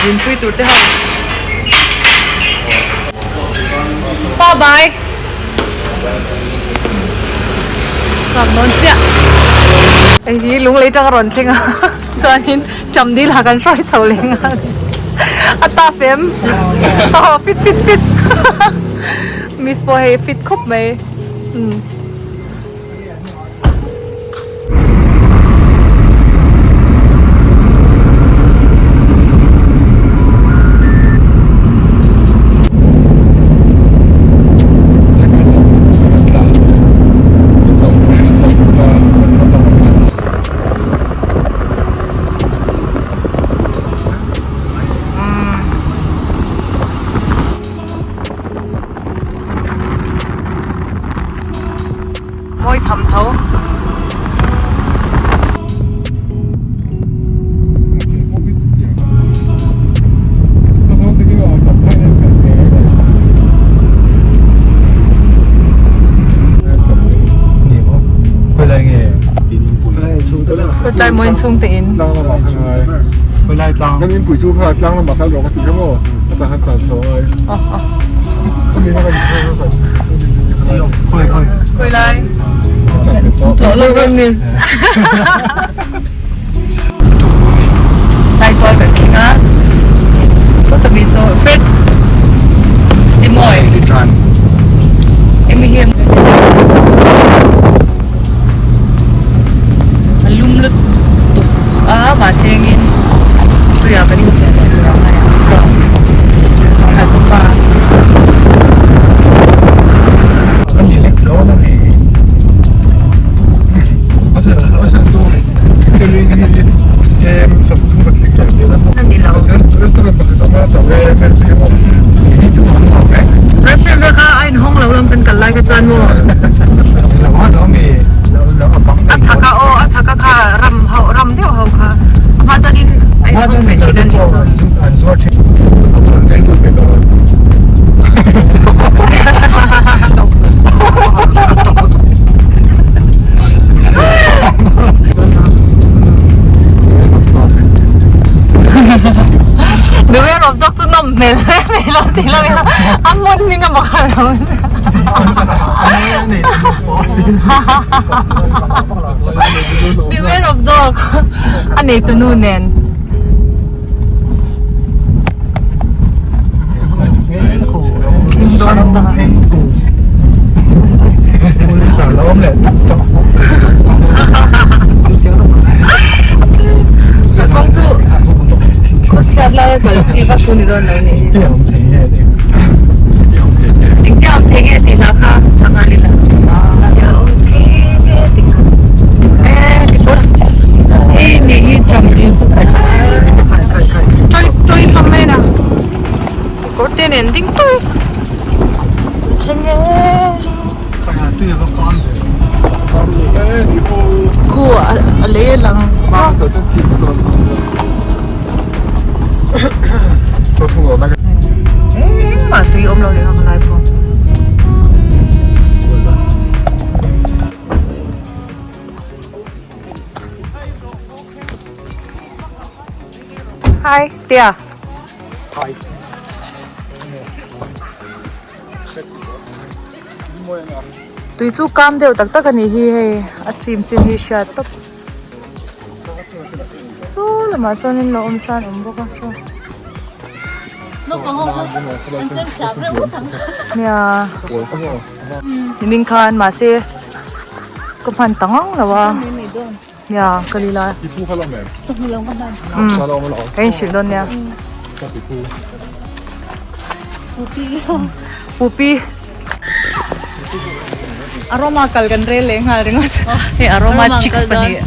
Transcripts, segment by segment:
zin pui tur te ho. Pa bai. Chhuak dawn chiah. Hei hi lunglei tang a rawn thleng a chuanin Chamdil ha kan hruai chho leh nghal a tough em aw fit fit fit miss pawh hei fit khawp mai umm. Mawi tham tho. Tlai maw inchhung te in. Kan inpui chu kha tlang lamah khan rawng a ti kha maw a tah khan tlan chho a ngai. Khawi lai. Tawh lo reng ni. Saitual kan thleng a. Sawta mi saw Fred Emawi. Emi hi a lum lutuk a mahse engin tuiah kan inchei leh tur ang a kha pa. Restaurant kha a inhawng lo lam kan kal lai kha chuan maw a chhak a aw a chhak a kha ram ho ram deuh ho kha a hma chuan in a inhawng ve thin a nih chu. Beware of dog chu nawm hmel hle mai lo ti lo ila a hmun hming a bawk a lo Beware of dog a neitu nu nen. Chhiat lai a kal chi vak chu ni dawn lo ni. Engtia awm thei nge tih lah kha chak nghal ila. Engtia awm thei nge tih kha. E tikawr hei ni hi tram dil chu Toi toi hlawm mai na. Kawr te nen ding tui. Thleng e. Khu a lei a lang. Engmah tui awm lo leh kha ka lai pawh. Hi, Tia. Hi. Tui chu kam deuh tak tak a nih hi hei a chim chin hi hriat tawp. Saw lamah chuanin lo awm san awm bawk a saw. Nia. Nimin khan mahse ka hman ta ngang lo a. Nia ka li lai. Ka inhrilh dawn nia. Pupi. Aroma kal kan rel leh nghal ringawt. Hei aroma chicks pahnih.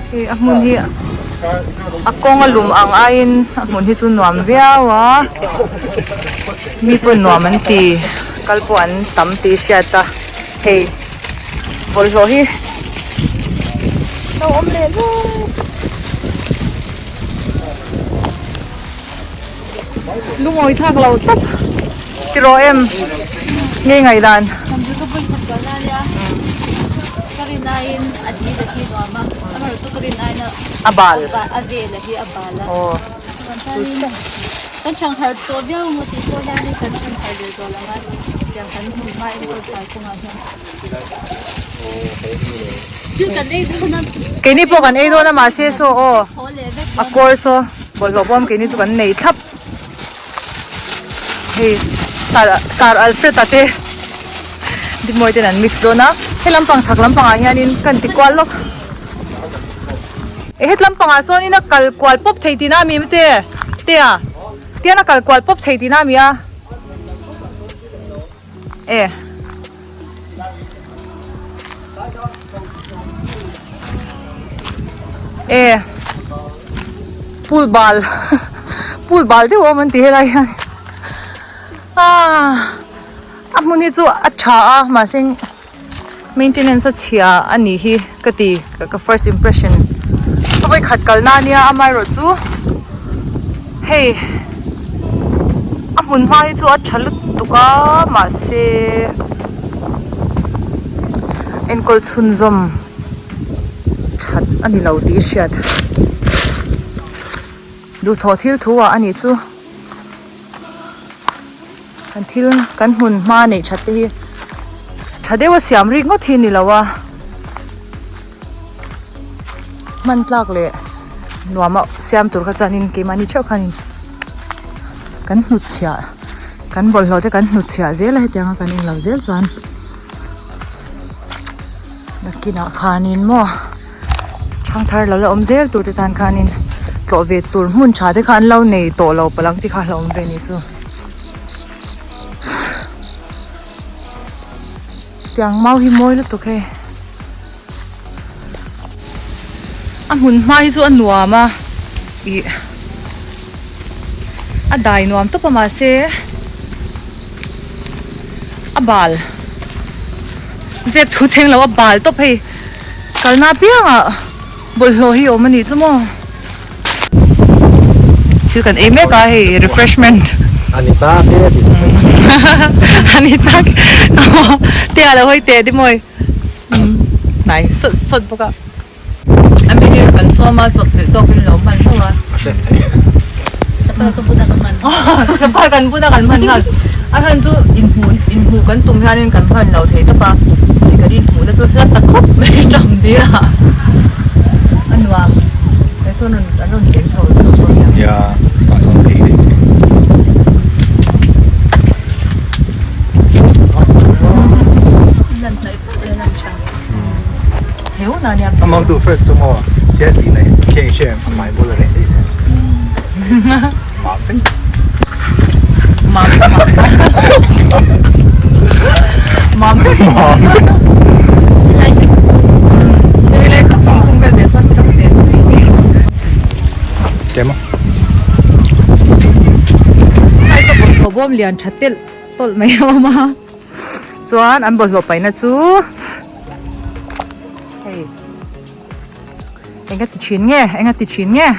Hei a hmun hi a kawng a lum ang aiin a hmun hi chu nuam viau a mi pawh nuam an ti kal pawh an tam tih hriat a hei bawlhhlawh hi lo awm leh lup. Lungawi thlak lo tawp tiraw em nge ngaihdan. A bal. Aw. Keini pawh kan ei dawn a mahse saw aw a kawr saw bawlhhlawh bawm keini chu kan nei thlap hei sar sar Alfred a te Dimawi ten an mix dawn a he lampang chhak lampangah hianin kan ti kual lawk eh het lampangah sawnin a kal kual pawp thei tihna a mi mate te a tian a kal kual pawp thei tihna a mi a e. E pool bal pool bal deuh a awm an ti helai hian ah a hmun hi chu a tha a mahse maintenance a chhia a nih hi ka ti ka first impression ka vawikhat kalna ania amaherawhchu hei a hmun hma hi chu a tha lutuk a mahse enkawl chhunzawm that a ni lo tih hriat duhthawh thil thu ah a nih chu kan thil kan hmun hma neih that te hi tha deuh a siam rik ngawt hi a ni lo a hman tlak leh nuam a siam tur kha chuanin keimahni theuh khanin kan hnut chhiah kan bawlhhlawh te kan hnut chhiah zel a hetiang a kan englo zel chuan nakinah khanin maw thangthar lo la awm zel tur te tan khanin tlawh ve tur hmun tha te kha an lo nei tawh lo palang te kha a hlauhawm ve ni chu. Tiang mau hi mawi lutuk hei a hmun hma hi chu a nuam a ih a dai nuam tawp a mahse a bal zep thu cheng lo a bal tawp hei kalna apiangah bawlhhlawh hi a awm a nih chu maw. Thil kan ei mek a hei refreshment. Anita te a ti Anita te a lo hawi teh di mawi. Hnai sawt sawt bawk a. A mi hi kan sawm a chawp chilh tawk in lo hman hlauh a. Chapal ka bun a ka hman. Chapal kan bun a kan hman nghal. A chhan chu inhmuh inhmuh kan tum hianin kan hman lo thei tawp a. Kan inhmuh na chu hla ta khawp mai ṭam dir a. A nuam. He sawn rawn an rawn cheng chho deuh dawn nia. Nia, tah chuan phei daih thei. Lan hnaih phawt zel an tha. Heu na nia. Amang tu first chu maw thil tih nei hriang hriang a hmai bul a reh daih zel. Mam vek. Mam mam. Mam vek. Mam vek. Bawm lian tha telh tawlh mai a awm a chuan an bawlhhlawh paihna chu hei eng a ti thin nge eng a ti thin nge.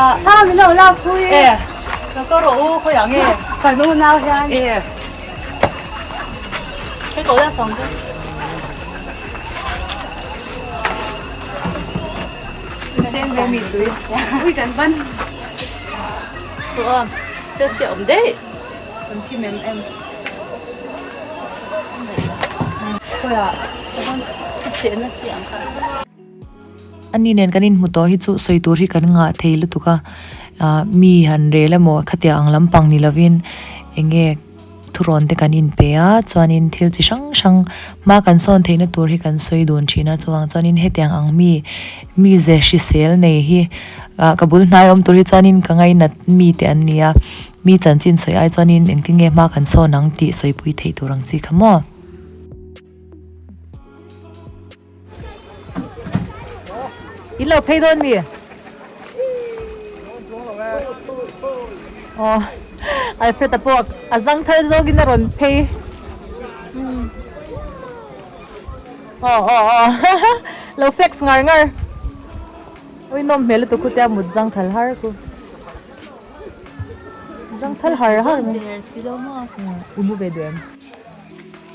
Tha min lo lak pui. E lo kal rawh u khawiah nge? Kan unau hian. E. Hei ko la sawng te. Sen ve mi tui. Ui kan ban. Chuan selfie a awm daih. Kan thi mem em. Khawiah Chehna chi ang kha. Ani nen kan inhmu tawh hi chu sawi tur hi kan ngah thei lutuk a, ah mi han rel emaw khatiang ang lampang ni lovin eng nge thurawn te kan inpe a, chuanin thil chi hrang hrang hma kan sawn theihna tur hi kan sawi dun thin a, chuvang chuanin hetiang ang mi mize hrisel nei hi ah ka bul hnai awm tur hi chuanin ka ngainat mi te an ni a, mi chanchin sawi ai chuanin engtin nge hma kan sawn ang tih sawipui theih tur ang chi kha maw. In lo phei dawn mi? Aw Alfred a pawh a zang thar zawkin a rawn phei. Aw aw aw lo flex ngar ngar. Ui nawm hmel lutuk khutia mut zang thal har khu. Zang thal har har mai. I mu ve duh em?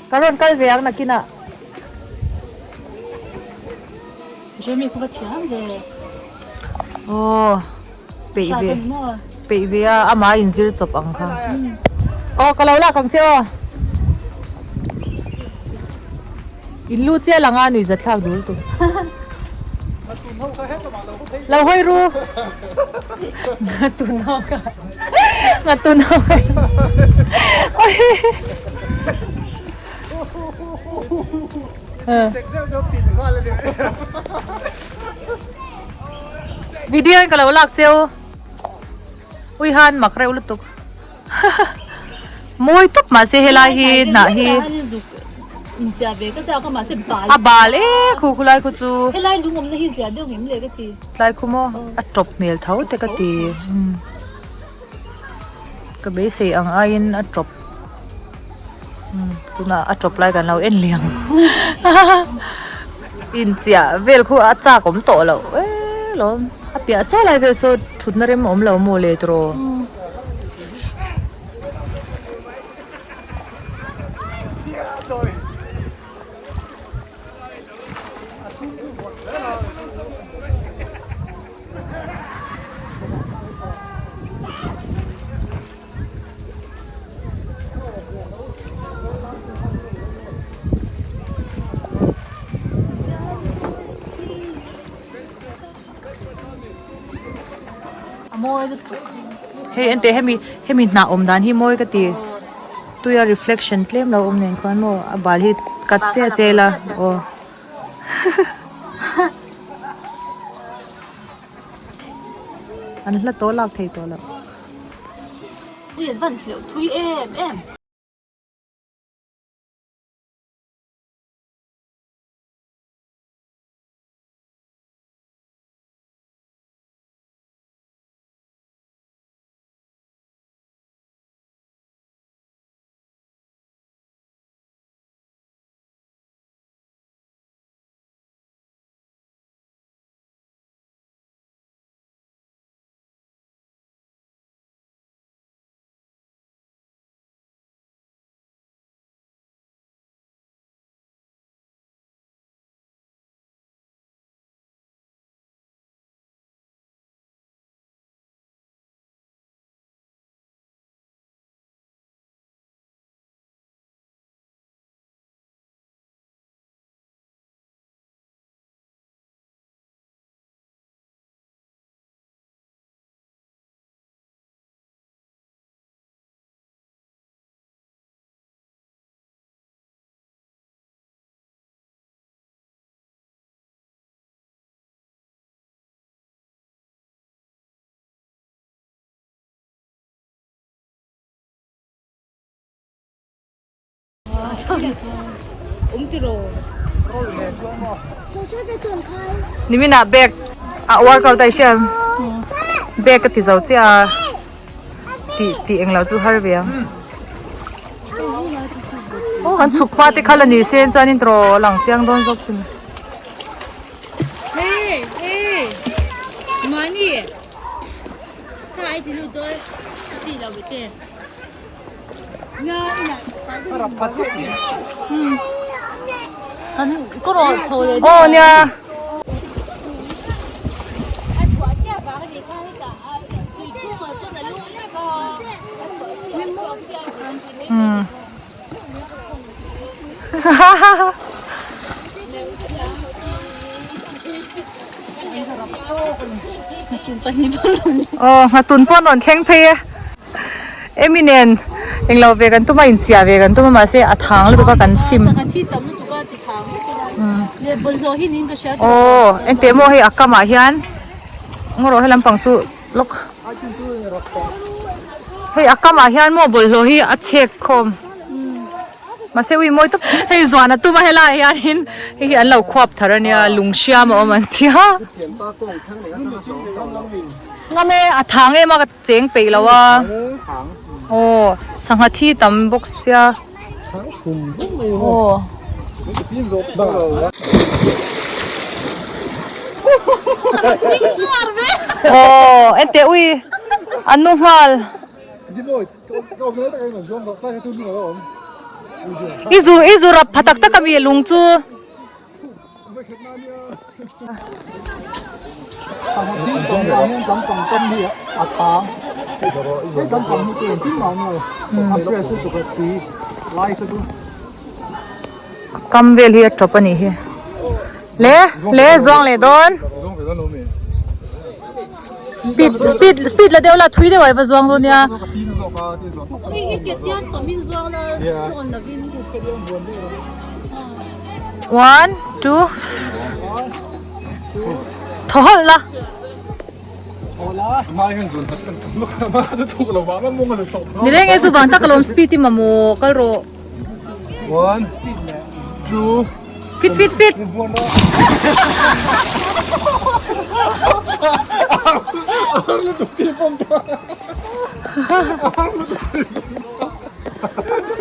Ka rawn kal ve ang nakinah. Jeremy khu va thiam ve. Aw peih ve peih ve a amah a inzir chawp ang kha. Aw ka lo lak ang che aw. In lu chiah lang a nuihza thlak dul tu. Lo hawi ru. Ngatun ho kha. Ngatun ho kha. Video in ka lo lak cheu. Ui han mak reuh lutuk. Mawi tawp mahse helai hi hnah hi a bal e khu khulai khu chu tlai khu maw a tawp hmel tho te ka ti ka beisei ang aiin a tawp tunah a tawp lai kan lo en liam inchiah vel khu a chak awm tawh loh e lawm a piah saw lai vel saw thutna rem a awm lo maw le tiraw. Hei ente hemi hemi hnah awm dan hi mawi ka ti tuia reflection tlem lo awm nen khuan maw a bal hi cut che che ila aw. An hla tawh lak thei tawh loh. Ui an van hleuh thui em em. Niminah bag a workout a i hriat bag ka ti zo chiah a tih tih englo chu har ve ang aw kan chhuk hma te kha la ni se chuanin tawh lang chiang dawn zawk sin. Aw nia. Aw nghatun pawh an rawn thleng phei e Amy nen englo ve kan tum a inchiah ve kan tum a mahse a thang lutuk a kan sim aw engteh maw hei a kamah hian ngaw rawh he lampang chu lawk hei a kamah hian maw bawlhhlawh hi a chhek khawm. Mahse ui mawi tawp hei zuan a tum a helaiah hianin hei hi an lo khuap thar ania lung hriam a awm an tia ngam e a thang em a ka cheng peih lo a aw sangha thi tam bawk sia aw. Aw enteh ui an nu nghal. I zu i zu rap pha tak tak a mi lung chu. Kam vel hi a tawp a nih hi. Le le zuang leh dawn. Speed speed speed la deuh la thui deuh ah i va zuang dawn nia. One two thaw hawlh la. Ni reng e chu vang tak alawm speed i mamawh kal rawh. One two Fit fit fit.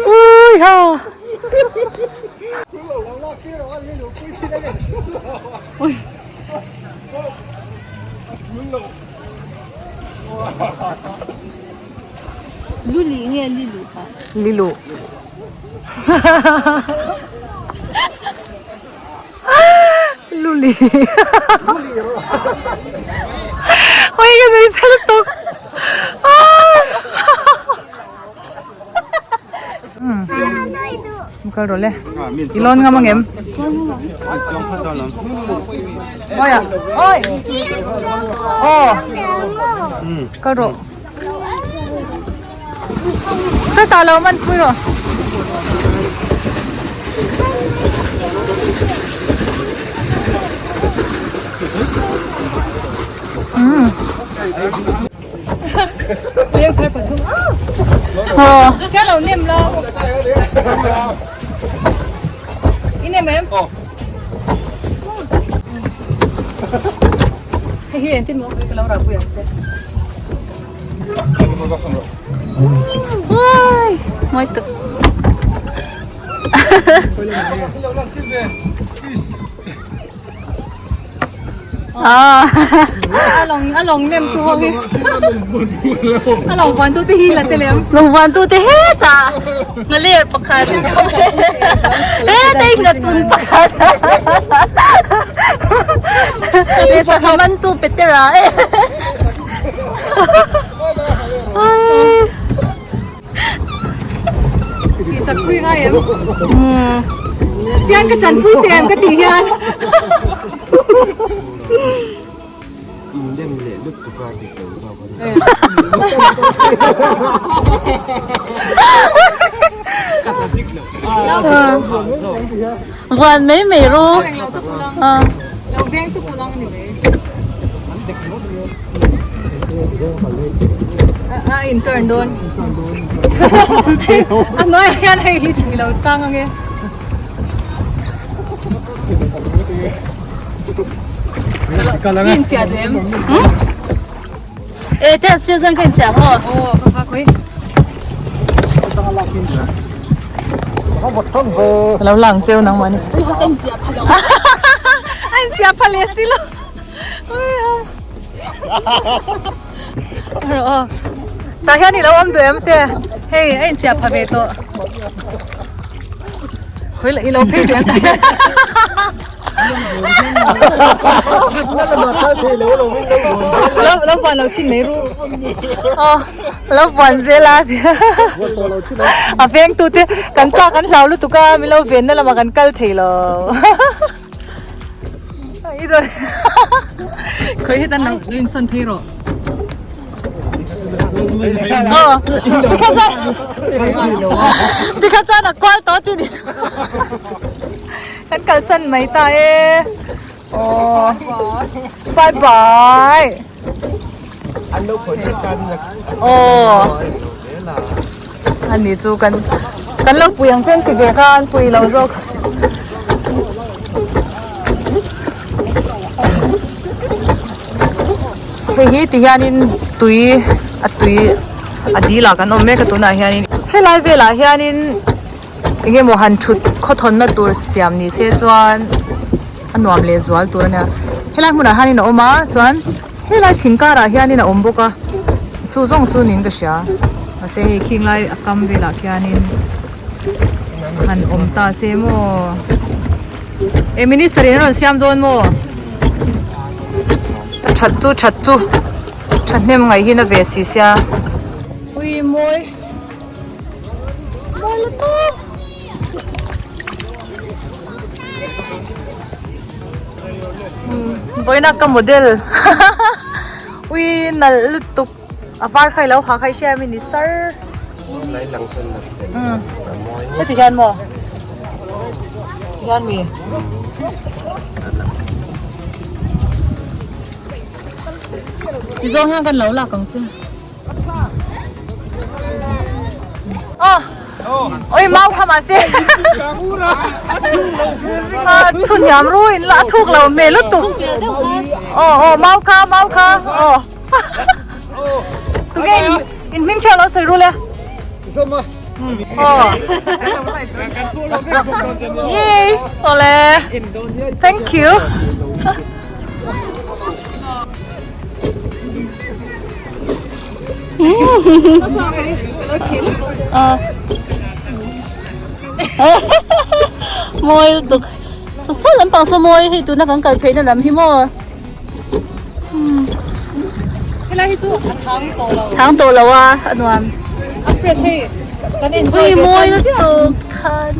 Ui ha. Luli nge lilu kha? Lilu. Luli. Oi ka nui chal tuk. Kal rawh le. I lawn ngam angem? Oi ah. Oi. Aw. Kal rawh. Sawtah lo man pui rawh. Aw. Cái lầu nem lo. In em em. Hei hi engtin maw ka lo rah pui ang che. Mawi tak. A lawng a lawng nem tu ho hi. A lawng vuan tu te hi la te lem. Lawng vuan tu te hetah ngaler pakhat hetah i ngatun pakhat leh sangha man tu petera e. Chakpui ngai em? Tian ka chanpui che em ka tih hian. Indem leh lutuk a dik lo zawk a ni. Vuan mai mai ru. Lo veng tu pulang ni ve. A in turn dawn. A hnuaiah hian hei hi tih lo tang ange. In chiah duh em? E te sir chuan ka in chiah maw? Aw ka kha khawi. Ka lo lang cheu nangmah ni. Ka in chiah pha lo. A in chiah pha leh si lo. Rawh aw. Tah hian i lo awm duh em te? Hei a inchiah pha ve tawh. Khawi i lo phei duh em tah hian. Lo lo vuan lo chhin mai ru. Aw lo vuan zel a. A veng tu te kan tlak an hlau lutuk a min lo ven na lamah kan kal thei lo. I dawn khawi hetan lo lo insawn phei rawh. Aw tikha chuan tikha chuan a kual tawh tih ni chu. Kan kalsan mai ta e. Aw bye bye. Aw ani chu kan kan lo pui ang chen ti ve kha an pui lo zawk. Hei hi ti hianin tui a tui a dil ah kan awm mek a tunah hianin helai velah hianin eng emaw han thut khawthawnna tur siam ni se chuan a nuam leh zual tur a nia helai hmunah hianin a awm a chuan helai thing karah hianin a awm bawk a chu zawng chu niin ka hria mahse hei khing lai a kam velah khianin han awm ta se maw e minister in a rawn siam dawn maw a that chu that chu thahnem ngaih hi na ve si sia ui mawi. Vawiina ka model ui nalh lutuk a var kha ilo ha kha i hria em ni sir heti hian maw hian mi ti zawng hian kan lo lak ang chu. Oi mau kha mahse thu hniam ru in la thuk lo hmel lutuk aw aw mau kha mau kha aw tunge in hming chhiat lo sawi ru le aw yay awle thank you. Mawi lutuk saw saw lampang saw mawi hei tuna kan kal phei na lam hi maw helai hi chu a thang tawh lo thang tawh lo a a nuam a fresh hei kan enjoy ve mawi lutuk khan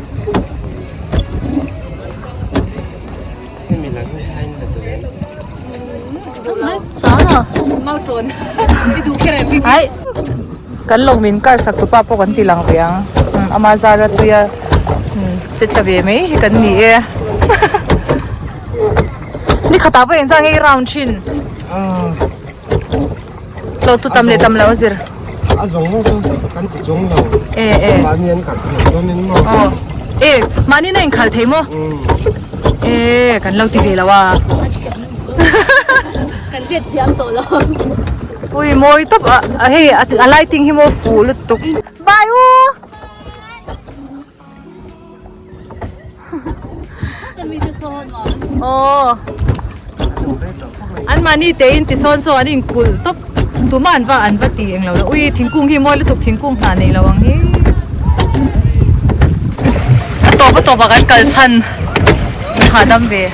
Kan lawng min kar sak tupa pawh kan ti lang ve ang ama zara tuia che tla ve mai hi kan ni e ni khatah pawh engzah nge i round thin tlo tu tam leh tam lo a zir a zawng zawng chu kan ti zawng lo e e mahni an khalh thei dawn in maw aw e mahni na inkhalh thei maw e kan lo ti ve lo a kan riat thiam tawh lo ui mawi tawp a hei a lighting hi maw fuh lutuk bye u Aw an mahni te in ti sawn sawn an inkulh tawp tuma an va an va ti englo lo ui thingkung hi mawi lutuk thingkung hnah nei lo ang hi a tawp a tawp ah kan kal chhan hahdam ve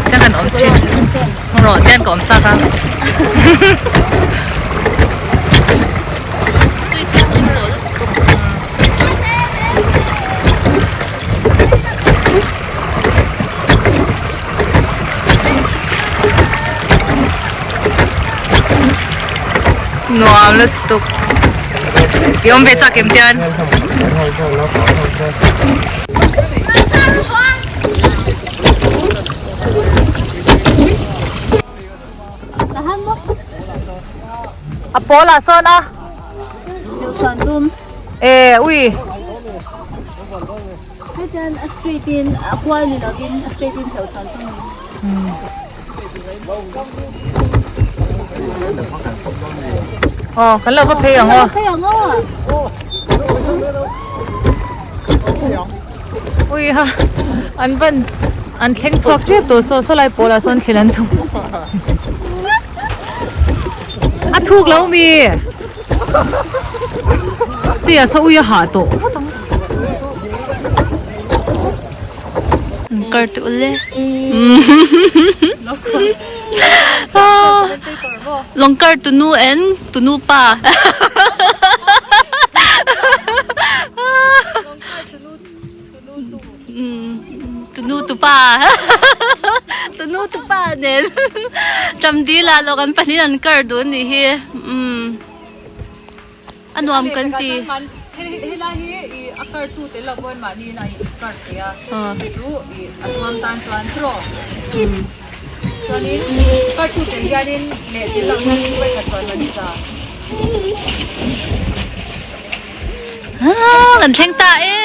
te kan awm chin rawh te an ka awm chak a. Nuam lutuk i awm ve chak em tian. A pawl ah sawn a. E ui. Hetian a straight in a kual ni lovin a straight in hlauh chhuan tum. Aw kan lo va phei ang aw. Phei ang aw. Ui ha an van an thleng chhuak tep tawh saw saw lai pawl ah sawn thil an tum. Thuk lo mi. Tia sa ui a hah tawh. Kar tu le. Long kar tu nu en tu nu pa. Tu nu tu pa. Tu nu tu pa nen. Tram dil ah lo kan pahnih an kar dun nih hi. A nuam kan ti. Helai hi i a kar tu tel lo pawn mahni in a in kar thei a. Chu i a thuam tan chuan tiraw. Chuanin kar tu tel hianin leh tel lo hian thu kai khat chuan man za. Kan thleng ta e.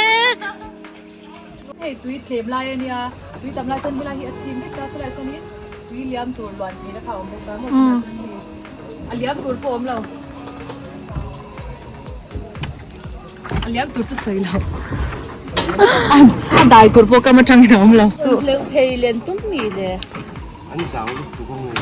Hei tui tlem lai a nia, tui tam lai chuan helai hi a chim vek a, chulaiah chuanin tui liam tur luan theihna kha a awm bawk a, maw tunah chuan hei a liam tur pawh a awm lo, a liam tur chu sawi lo, a dai tur pawh kam atangin a awm lo. Leng phei len tum mi le. An zau lutuk ang e.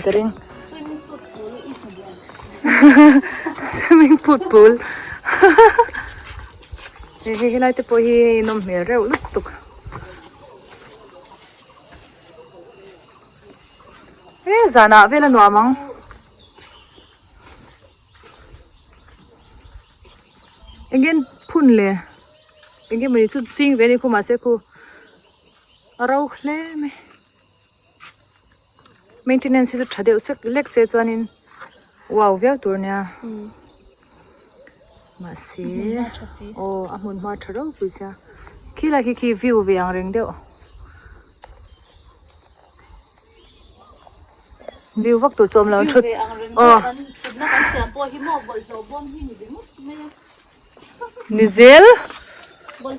Ka ring swimming pool pool hei hei helai te pawh hi hei nawm hmel reuh lutuk he zanah vel a nuam ang engin phun le enge mawni chu ching ve a ni khu mahse khu a ro hle mai. Maintenance hi chu tha deuh sek lek se chuanin wow viau tur nia mahse aw a hmun hma tha ropui sia khilai khi khi view ve ang reng deuh view vak tur chu awm lo thut aw ni zel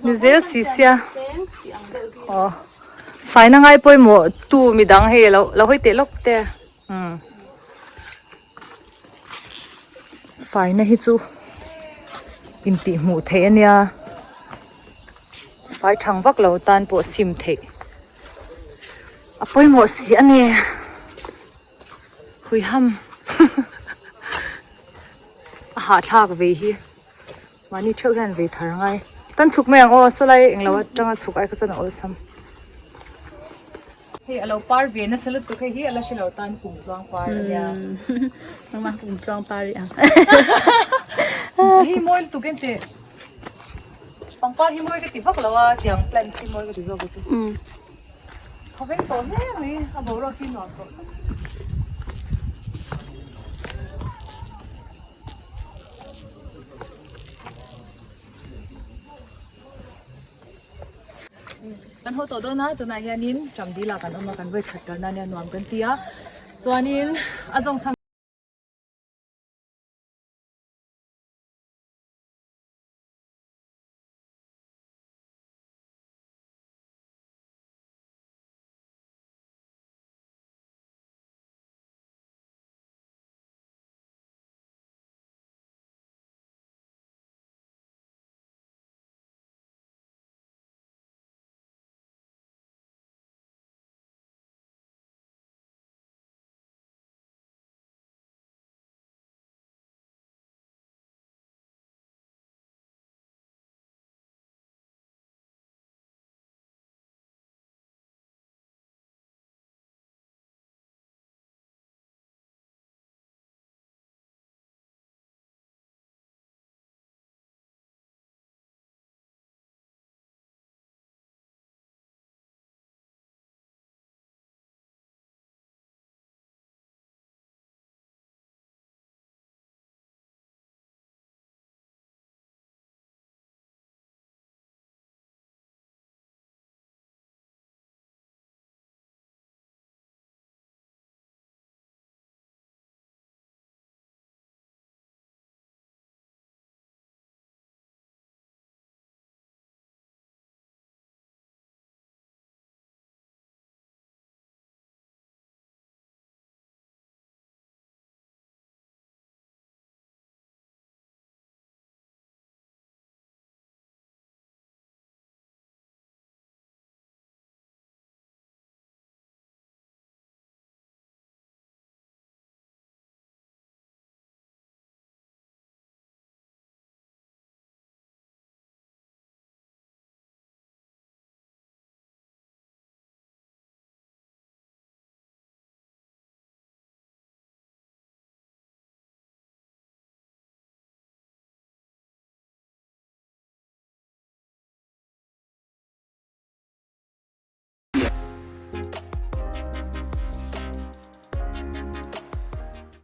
ni zel si sia aw faina ngai pawimawh tu midang hei lo lo hawi teh lawk te umm faina hi chu intih hmuh theih a nia fai thang vak lo tan pawh sim theih a pawimawh si a ni huiham. A hahthlak vei hi mahni theuh hian vei thar ngai kan chhuk mai ang aw sawlai englo atanga chhuk ai kha chuan a awlsam. Hei alo par ve nasa lutuk hei hi a la hre lo tan kum tluang par a nia. Nangmah kum tluang par i ang. Hei mawi lutuk en teh pangpar hi mawi ka ti vak lo a tiang plant hi mawi ka ti zawk chu. Thawveng tawh hle mai a boruak hi nuam tawh tlat. Kan haw tawh dawn a tunah hianin Chamdila kan awm a kan vawikhat kalna ania nuam kan ti a chuanin a zawng chhan.